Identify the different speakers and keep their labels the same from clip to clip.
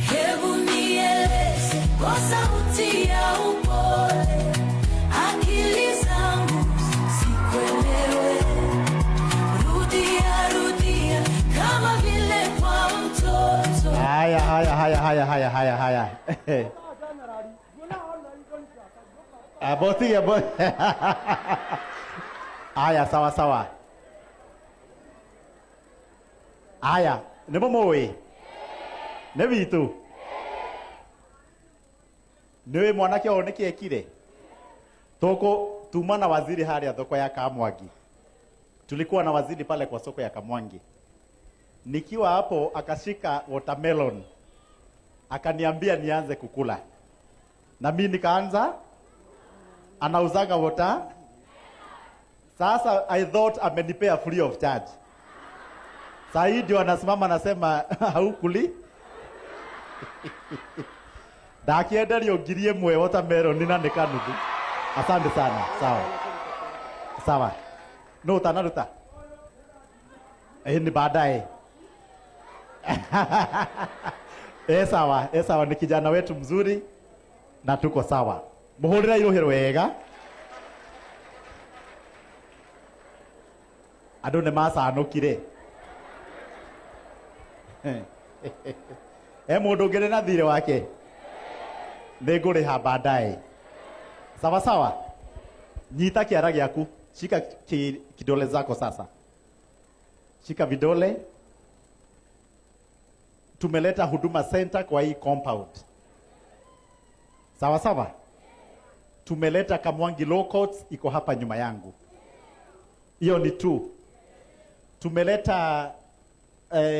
Speaker 1: Hebu nieleze kwa sauti ya upole, akili zangu sikuelewe. Rudia, rudia kama vile kwa mtoto.
Speaker 2: Haya, haya, haya, haya, haya, haya, haya. Ah, bosi ya bosi. Haya, sawa sawa. Haya, nĩ mũmũĩ? Nĩ witũ? Nĩ mwanake ũyũ nĩkĩ ekire? Tũkũ tuma na waziri harĩa thoko ya Kamwangi. Tulikuwa na waziri pale kwa soko ya Kamwangi. Nikiwa hapo akashika watermelon. Akaniambia nianze kukula. Na mimi nikaanza. Anauzaga water. Sasa I thought amenipea free of charge. Saa hii ndio anasimama anasema haukuli. Ndakienderio 1,000 watermelon na nĩ kanuthu. Asante sana. Sawa. Sawa. No utanaruta. Ni baadaye. Sawa, sawa, ni kijana wetu mzuri na tuko sawa. Muhurira iruhiro wega. Andũ nĩ macanũkire. Mũndũ ũngĩ na thirĩ wake. Nĩngũrĩha baadaye. Sawa sawa. Nyita kĩara gĩaku. Shika kidole zako sasa. Shika vidole. Tumeleta Huduma Center kwa hii compound. Sawa sawa. Tumeleta Kamwangi Law Courts iko hapa nyuma yangu. Hiyo ni 2. Tumeleta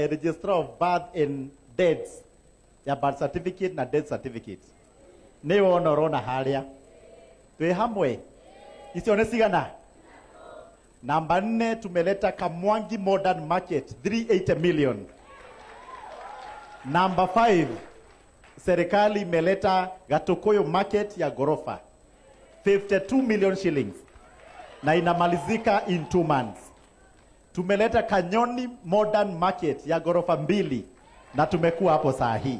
Speaker 2: Registrar of Birth and Deaths ya birth certificate na death certificate. Nĩ wona ũrona harĩa. Twĩ hamwe. Icio nĩ cigana? Namba 4 tumeleta Kamwangi Modern Market 380 million. Namba 5 serikali imeleta Gatukuyu Market ya gorofa 52 million shillings na inamalizika in 2 months. Tumeleta Kanyoni Modern Market ya gorofa 2 na tumekuwa hapo saa hii.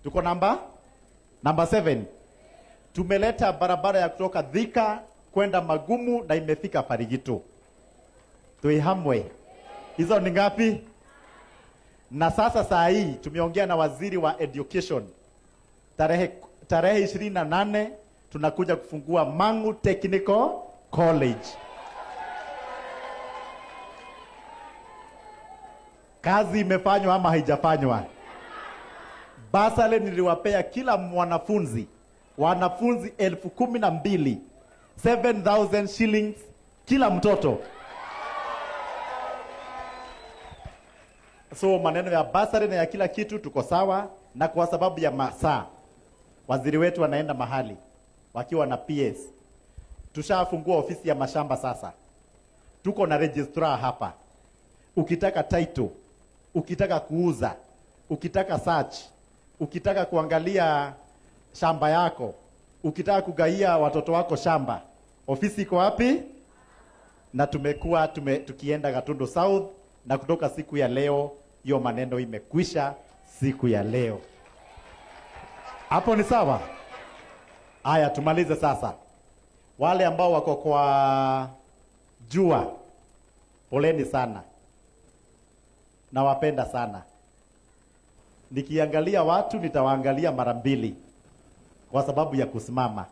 Speaker 2: Tuko namba 7. Tumeleta barabara ya kutoka Thika kwenda Magumu na imefika Farigitu. Tuihamwe. Hizo ni ngapi? Na sasa saa hii tumeongea na waziri wa education. Tarehe 28 tunakuja kufungua Mangu Technical College. Kazi imefanywa ama haijafanywa? Basale niliwapea kila mwanafunzi, wanafunzi elfu kumi na mbili, 7,000 shillings kila mtoto. So maneno ya basari na ya kila kitu tuko sawa, na kwa sababu ya masaa waziri wetu wanaenda mahali wakiwa na PS. Tushafungua ofisi ya mashamba sasa. Tuko na registrar hapa. Ukitaka title, ukitaka kuuza, ukitaka search, ukitaka kuangalia shamba yako, ukitaka kugaia watoto wako shamba, ofisi iko wapi? Na tumekuwa tukienda Gatundu South, na kutoka siku ya leo hiyo maneno imekwisha siku ya leo. Hapo ni sawa? Haya, tumalize sasa. Wale ambao wako kwa jua, poleni sana. Nawapenda sana. Nikiangalia watu nitawaangalia mara mbili kwa sababu ya kusimama.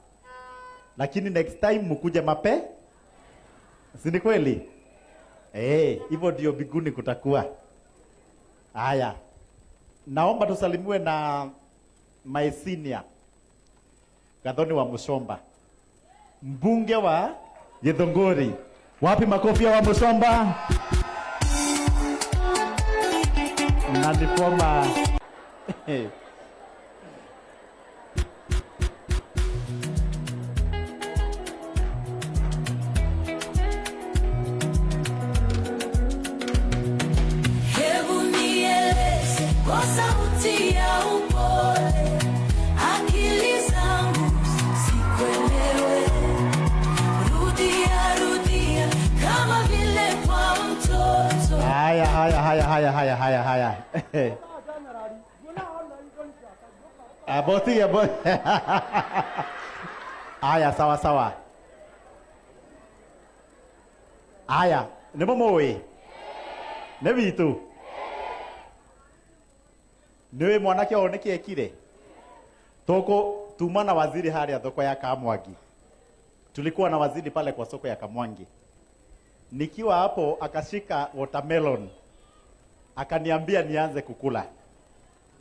Speaker 2: Lakini next time mkuje mape. Si ni kweli? Hivyo ndio mbinguni kutakuwa. Haya. Naomba tusalimiwe na my senior Gathoni wa Muchomba, mbunge wa Githunguri. Wapi makofi ya wa Muchomba? Na ni former
Speaker 1: Hebu nieleze kwa sauti ya upole, akili zangu
Speaker 2: Aboti abo. Aya, sawa sawa. Aya, nĩ mũmũĩ? Nĩ witũ? Nĩ mwanake ũyũ nĩkĩ ekire? Tũkũ tuma na waziri harĩa thoko ya Kamwangi. Tulikuwa na waziri pale kwa soko ya Kamwangi. Nikiwa hapo akashika watermelon. Akaniambia nianze kukula.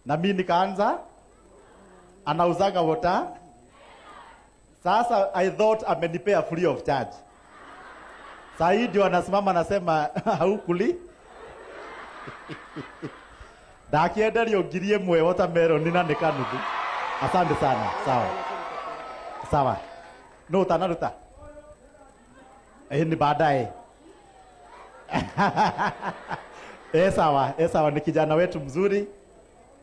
Speaker 2: Na mimi nikaanza. Anauzaga water. Sasa I thought amenipea free of charge. Saa hii ndio anasimama anasema haukuli. Ndakienderio 1,000 watermelon na nĩ kanuthu. Asante sana. Sawa. Sawa. No utanaruta. Ni baadaye. Sawa, sawa, ni kijana wetu mzuri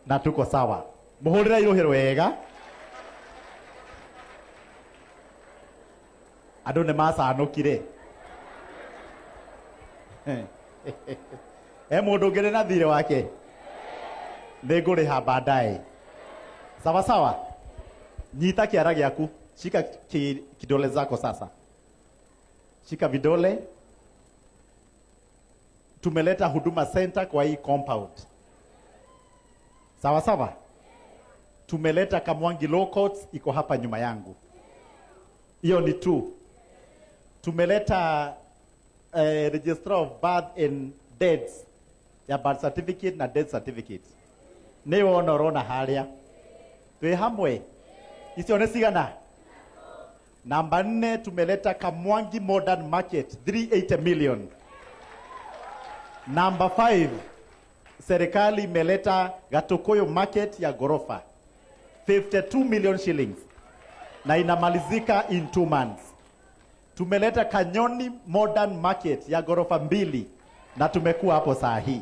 Speaker 2: na tuko sawa. Muhurira iruhi wega. Andũ nĩ macanũkire. Mũndũ ũngĩ na thirĩ wake. Nĩngũrĩha baadaye. Sawa sawa. Nyita kĩara gĩaku. Shika kidole zako sasa. Shika vidole. Tumeleta Huduma Center kwa hii compound. Sawa sawa. Tumeleta Kamwangi Law Courts iko hapa nyuma yangu. Hiyo ni 2. Tumeleta Registrar of Birth and Deaths ya birth certificate na death certificate. Nĩ wona ũrona harĩa. Twĩ hamwe. Icio nĩ cigana? Namba 4 tumeleta Kamwangi Modern Market 380 million. Namba 5 serikali imeleta Gatukuyu Market ya gorofa 52 million shillings na inamalizika in 2 months. Tumeleta Kanyoni Modern Market ya gorofa 2 na tumekuwa hapo saa hii.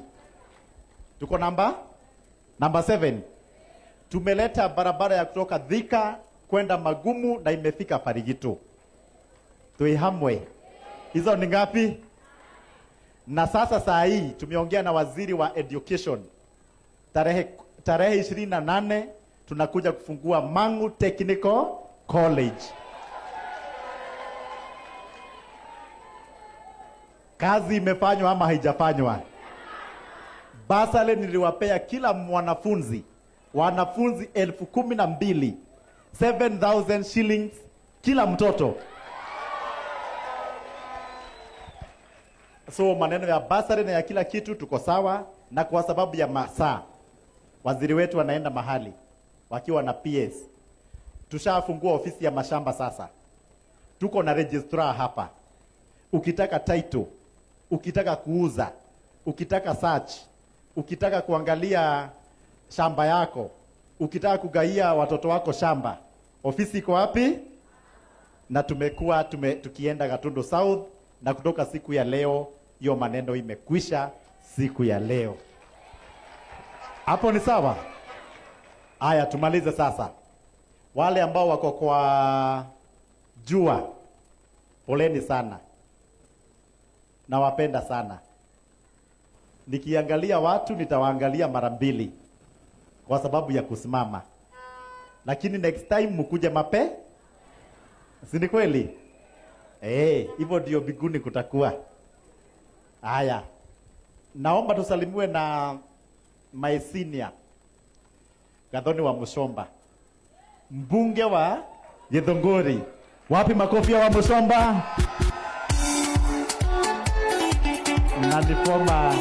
Speaker 2: Tuko namba 7. Tumeleta barabara ya kutoka Thika kwenda Magumu na imefika Farigitu. Tui hamwe. Hizo ni ngapi? Na sasa saa hii tumeongea na waziri wa education. Tarehe 28 tunakuja kufungua Mangu Technical College. Kazi imefanywa ama haijafanywa? Basale niliwapea kila mwanafunzi, wanafunzi 12,000, 7,000 shillings kila mtoto. So maneno ya basari na ya kila kitu tuko sawa, na kwa sababu ya masaa waziri wetu wanaenda mahali wakiwa na PS. Tushafungua ofisi ya mashamba sasa. Tuko na registrar hapa. Ukitaka title, ukitaka kuuza, ukitaka search, ukitaka kuangalia shamba yako, ukitaka kugaia watoto wako shamba, ofisi iko wapi? Na tumekuwa tukienda Gatundu South, na kutoka siku ya leo hiyo maneno imekwisha siku ya leo. Hapo ni sawa? Aya, tumalize sasa. Wale ambao wako kwa jua, poleni sana. Nawapenda sana. Nikiangalia watu nitawaangalia mara mbili kwa sababu ya kusimama. Lakini next time mkuje mape. Si ni kweli? Hivyo ndio biguni kutakuwa. Haya. Naomba tusalimiwe na my senior Gathoni wa Mushomba, mbunge wa Githunguri. Wapi makofi ya wa Mushomba? Na ni former